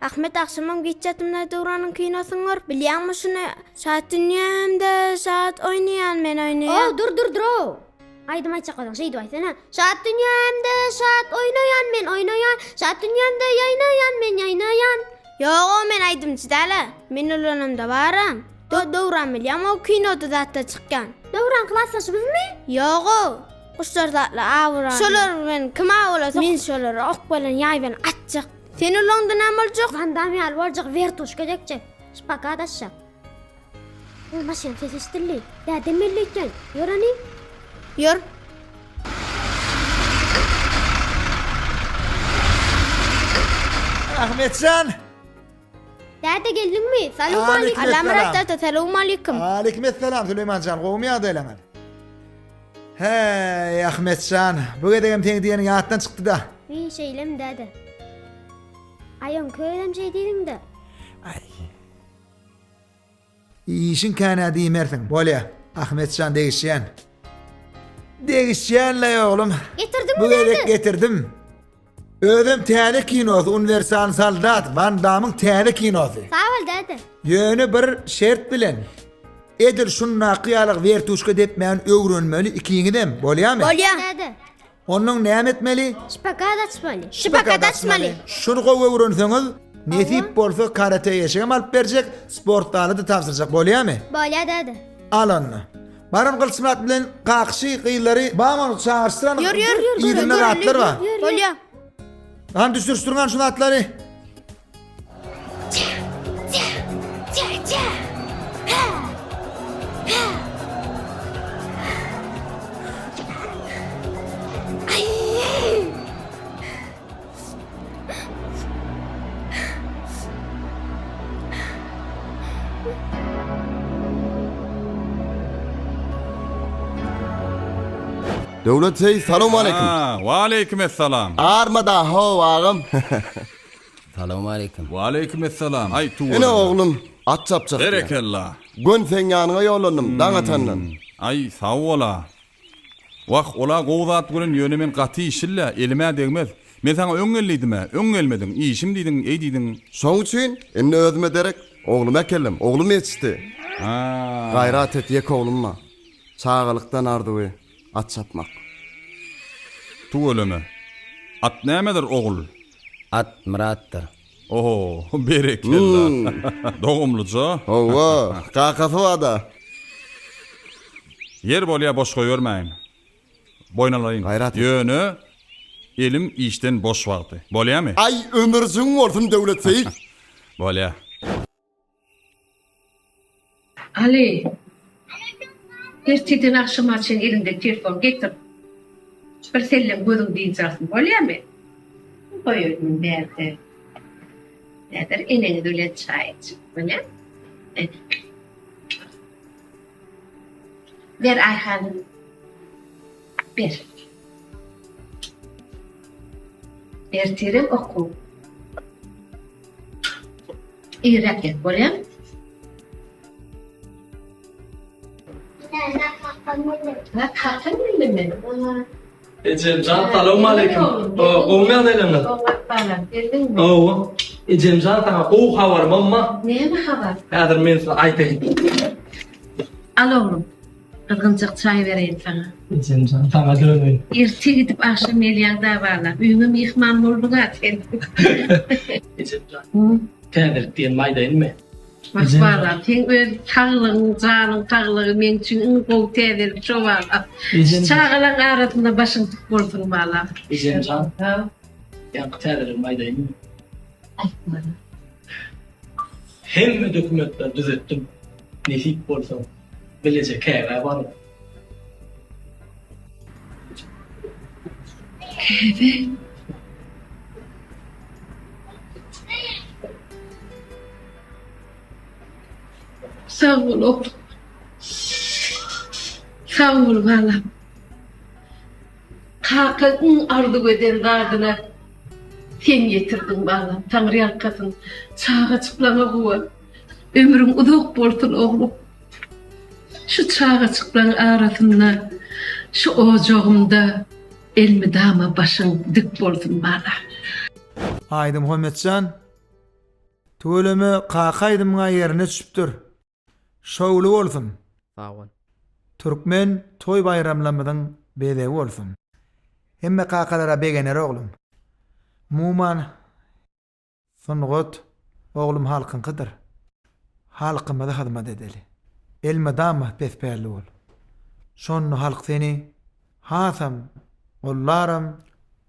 Ahmet agşamam giç ýatymda Döwranyň kinosyny görüp, bilýäňmi şuny, Şat dünýämde şat oýnaýan men oýnaýan. Ow, dur dur dur-ow. Aýdym aýtjak bolsaň şeýdip aýtsana. Şat dünýämde şat oýnaýan men oýnaýan, şat dünýämde ýaýnaýan men ýaýnaýan. Ýog-ow men aýdymçy däl-ä. Men ulanamda baram. Döwran bilýäňmi o kinoda zatda çykýan. Döwran klasdaşymyzmy? Ýog-ow. Guşlar zatly awran. Şolar bilen kim awlasa men şolary ok bilen ýaý bilen atjak. Sen ulaňda näme boljak? Wandam ýaly boljak wertuşka dekjek. Şpagat açjak. O maşyn sesi eşidildi. Dädem belli öýtýän. Ýör hany. Ýör. Ahmetjan! Däde geldiňmi? Salowmalikim. Allamyrat däde salowmalikim. Aleyküm esselam Süleýmanjan, gowumy ýagdaýlaryňyz? Heý, Ahmetjan, bu gezegem seň diýeniň ýatdan çykdy-da. Wiý, şeýlemi däde? Aý, öňki özem şeý diýdiň-dä. Aý. Işiň kän-ä diýmersiň. Bolýa, Ahmetjan degişýän. Degişýän-le oglum. Getirdiňmi Bu gezek däde? getirdim. Özem täze kinosy Uniwersal soldat Van Damyň täze kinosy. Sag bol däde. Ýöne bir şert bilen. Edil şundaky ýaly wertuşka depmäni öwrenmeli ikiňizem, bolýamy? Bolýa. Däde. Onnoň näme etmeli? Şpagat açmaly. Şpagat açmaly. Şuny gowy öwrenseňiz, nesip bolsa karate eşigem alyp berjek, sport zaly-da tabşyrjak, bolýamy? Bolýa däde. Al onda. Baram Gylyçmyrat bilen kakyşy gyzlary bam ony çagyryşdyran. Ýör ýör. Yzynda zatlar bar. Bolýa. Hany düşürişdiriň şu zatlary. Döwlet seýis salowmaleýkim. Ha, waleýkim essalam. Armada how agam. Salowmaleýkim. Waleýkim essalam. Aý tuweleme. Ine oglum, at çapjak diýýär. Berekella. Gön seň ýanyňa ýollandym, daň atandan. Aý, sag bol-a. Wah, ol-a gowy zat welin, ýöne men gaty işil-ä, elim-ä degmez. Men saňa öň gel diýdim-ä, öň gelmediň, işim diýdiň, eý diýdiň. Şoň üçin indi özüme derek oglum äkeldim, oglum ýetişdi. Ha. Gaýrat et, ýeke oglum bar. Çagalykdan arzuwy at çapmak. Tüweleme. At nämedir, ogul? At Myratdyr. Oho, berekella. Dogumlyja. Hawa, kakasy bar-da. Ýer bolýa boş goýbermäýin. Boýun alaýyn. Gaýrat et. Ýöne elim işden boş wagty. Bolýamy? Aý, ömürjigiň bolsun Döwlet seýis. Bolýa. Aly, ertirden agşama çen eliňde telefon getir. Bir sellem gözüň dynç alsyn, bolýamy? Goý muny bärde. Häzir eneňiz bilen çaý içip, bolýamy? Ber Aýhanym. Ber. Ertirem okuw. Irräk ýat bolýamy? Ha, kakam geldi men. Ejemjan salowmaleýkim. Gowumy ýagdaýlaryňyz? Gowy balam, geldiňmi? Hawa. Ejemjan saňa gowy habarym bar. Näme habar? Häzir men size aýdaýyn. Al oglum. Gyzgynjak çaý bereýin saňa. Ejemjan saňa döneýin. Erte gidip agşam gelýäň-dä balam. Öýüňe myhman bolduň-a sen. Ejemjan. Täzelik diýenimi aýdaýynmy? Wah balam, seň öz saglygyň, janyň saglygy meň üçin iň gowy täzelik şo balam. Şu çagalaň arasynda başyň dik bolsun balam. Ejemjan. Ýaňky täzeligimi aýdaýynmy? Aýt balam. Hemme dokumentleri düzetdim. Nesip bolsa bileje Käbä baryp. Käbe? Sag bol oglum. Sag bol balam. Kakaň iň arzuw eden zadyna sen ýetirdiň balam. Taňryýalkasyn. Çagajyklaňa guwan. Ömrüň uzak bolsun oglum. Şu çagajyklaň arasynda, şu ojagymda elmydama başyň dik bolsun balam. Aýdymuhammetjan. Tüweleme kaka aýdymyňa ýerine düşüpdir. Şowly bolsun. Sag bol. Türkmen toý baýramlamyzyň bezegi bolsun. Hemme kakalara begener oglum. Umuman sungat oglum halkyňkydyr. Halkymyza hyzmat edeli. Elmydama pespälli bol. Şonda halk seni hasam gollaram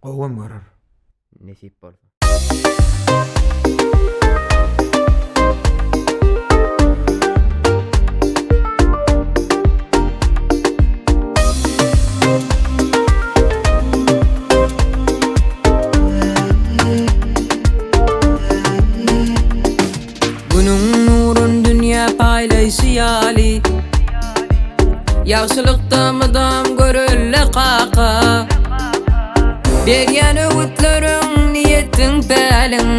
gowam görer. Nesip bolsa. Günüň nurun dünýä paýlaýşy ýaly Ýagşylykda mydam görelde kaka Berýän öwütleriň niýetiň päliň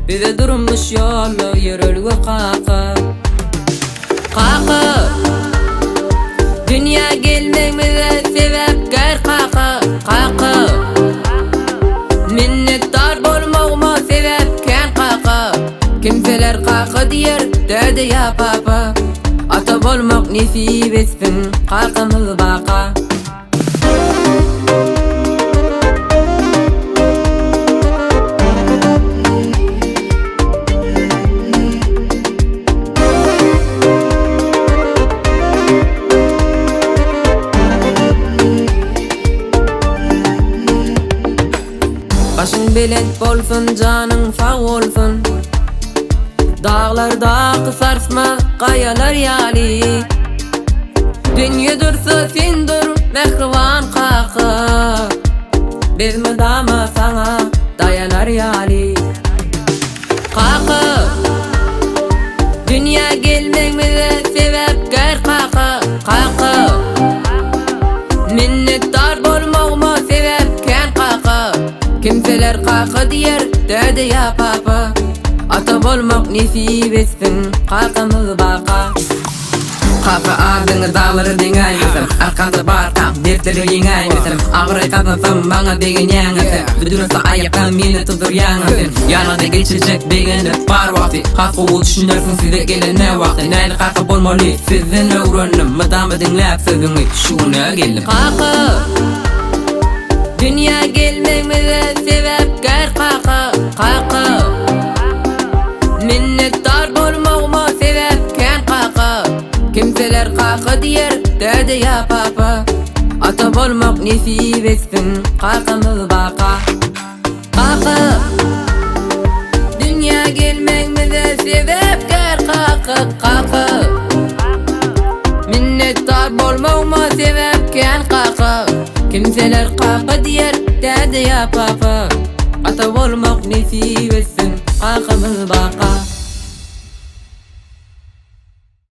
Bize durmuş ýoly ýörelge kaka Kaka! Dünýä gelmegimize sebäpkär kaka, kaka! Minnetdar bolmagyma sebäp kän kaka! Kimseler kaka diýer, däde ýa papa. Ata bolmak nesip etsin kakamyz baka. Başyň belent bolsun janyň sag bolsun Daglardaky sarsmaz gaýalar ýaly Dünýe dursa sen dur mähriban kaka Biz mydama saňa daýanar ýaly Kaka! Dünýä gelmegimize sebäpkär kaka, kaka! Minnetdar bolmagyma sebäp kän kaka! Kimseler kaka diýer, däde ýa papa. Ata bolmak nesip etsin kakamyz baka. Kaka adyňy daglara deňäýmesem Arkamda barkaň dertleri ýeňäýmesem Abraý gazansam maňa begenýäňä sen Büdrese aýakdan meni tuzdurýaňa sen Ýanyňda geçirjek begenip bar wagty Has gowy düşünersiň size gelende wagty Nähili kaka bolmaly sizden öwrendim Mydama diňläp sözüňi şu güne geldim Kaka! Dünýä gelmegimize sebäpkär kaka, kaka! Minnetdar bolmagyma sebäp kän kaka Kimseler kaka diýer däde ýa papa Ata bolmak nesip etsin kakamyz baka Kaka Dünýä gelmegimize sebäpkär kaka kaka Minnetdar bolmagyma sebäp kän kaka Kimseler kaka diýer däde ýa papa Ata bolmak nesip etsin kakamyz baka.